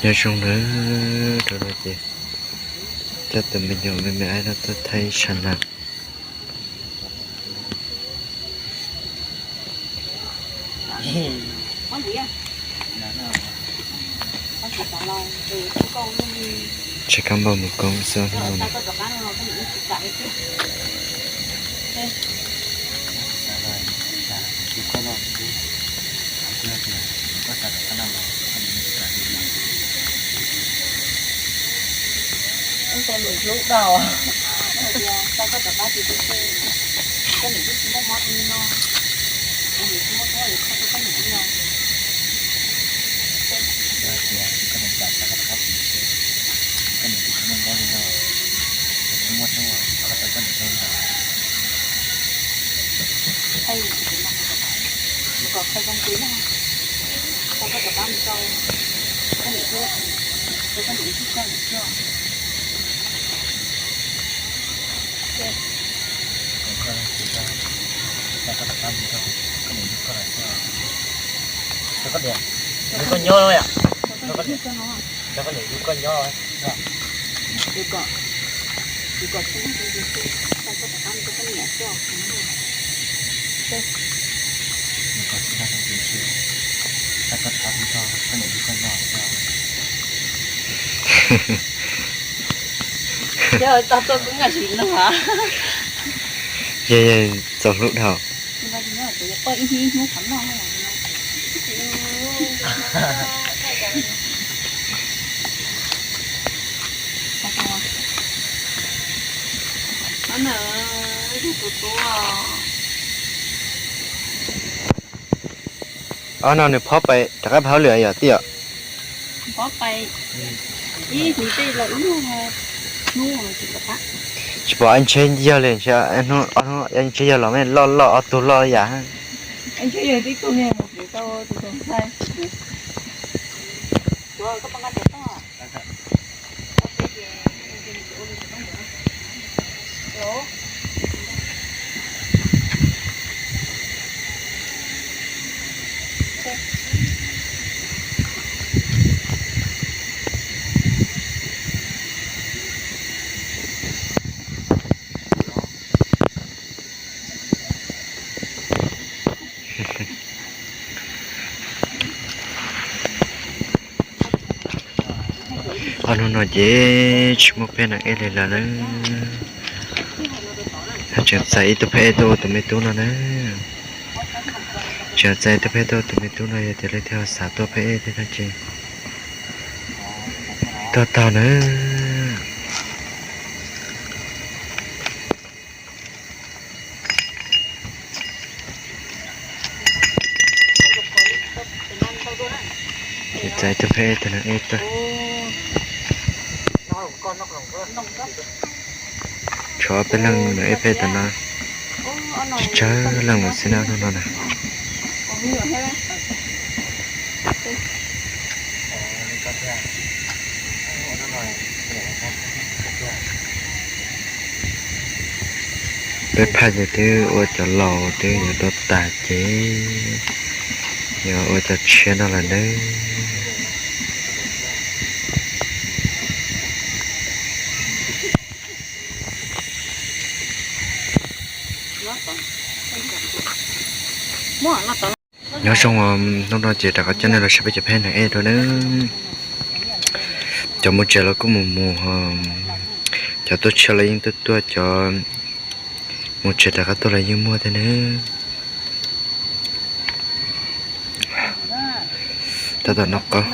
Nyob zoo nawb, rau no ces coj tus me nyuam me me aib no tuaj thaij ib sab nas. Tsis kab npauj mus koob xwb no. Hlub dhau. Koj nyob, koj nyob. Yog tau tuaj kuv nkag sim lug. Yog, yog txaus hlub dhau. Ob no nws phob pais rov qab phaub lwm yom tij yom? Tsis pom, ntshe yog li, ob hnub ntshe yog los me loj loj ob tug loj yam. Ob hnub no ces tsis muaj peb neeg ej li lawm na. Tseem txais ib tug phab ej tuaj ua tus me tub no na. Tseem txais ib tug phab ej tuaj ua tus me tub no, yog tias leej twg xav tuaj phab ej thiab no ces tuaj tau na. Ces txais tus phab ej tus neeg ej tuaj. Tshuav peb leeg neeg ej phab ej tom no, tsawg tsawg leej lawm xwb na hnub no na. Peb phaj ces twb ua cov laus twb yuav dua tas ces yuav ua cov tshiab no lawm nawb. Nyob zoo, hnub no ces rov qab coj nej los saib peb cov phab ej neeg ej dua nawb. Cov mus tsev los kuj mus mus, cov tuaj tshiab los yeej tuaj tuaj, cov mus tsev rov qab tuaj los yeej muaj thiab nawb. Tab tom noj qaub.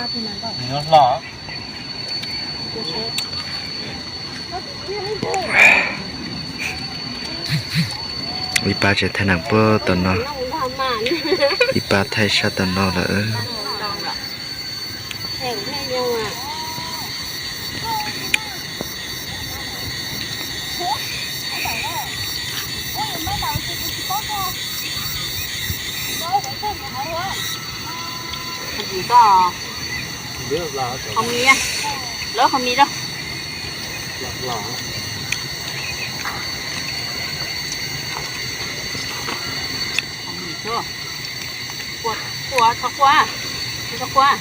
Ib pab tseem thaij nees puag tom no, ib pab thaij sab tom no lawm. Qhov mis, lawv qhov mis rau. Qhov mis, quaj, quaj, txhob quaj, txhob quaj.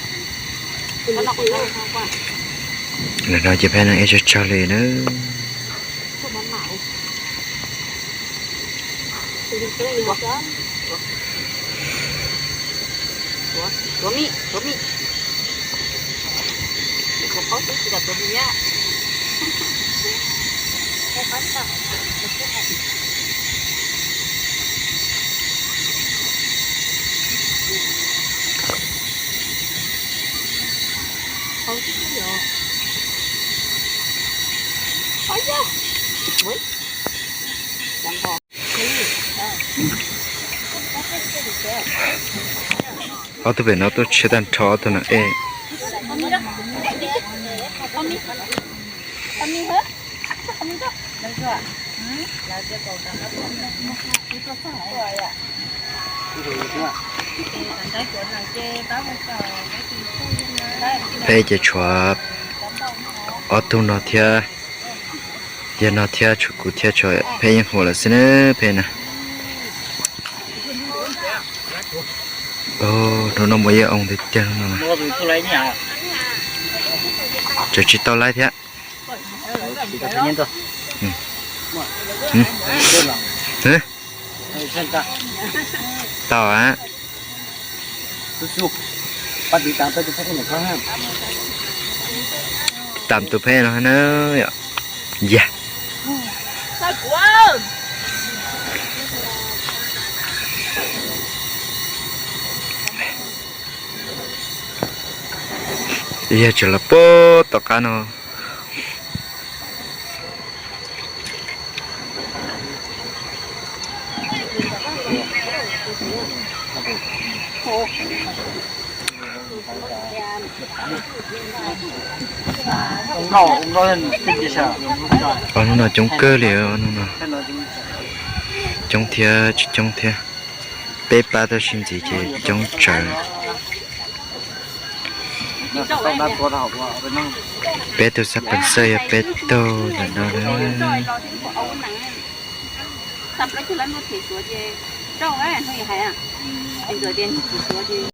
Ntawm no ces peb no ib tsag tsag li na. Ob tug pem no tuaj tshiab tag nrho ob tug no es. Peb ces tshuav ob tug no thiab, yog no thiab tshuav kuv thiab tshuav peb yeej huam lawm xwb na peb na. Hnub no muaj ib oo tiag tiag no. Tseem tsis tau laib thiab. Tau a. Tam tus peb no na yom. Yag. Yog tseem los puag tom qab no. Ob hnub no coob kawg li, ob hnub no coob thiab tsis coob thiab. Peb pab tab sis ntxiv ces coob tsawv. Peb tug xab pees xawj yog peb tug ntawm no na.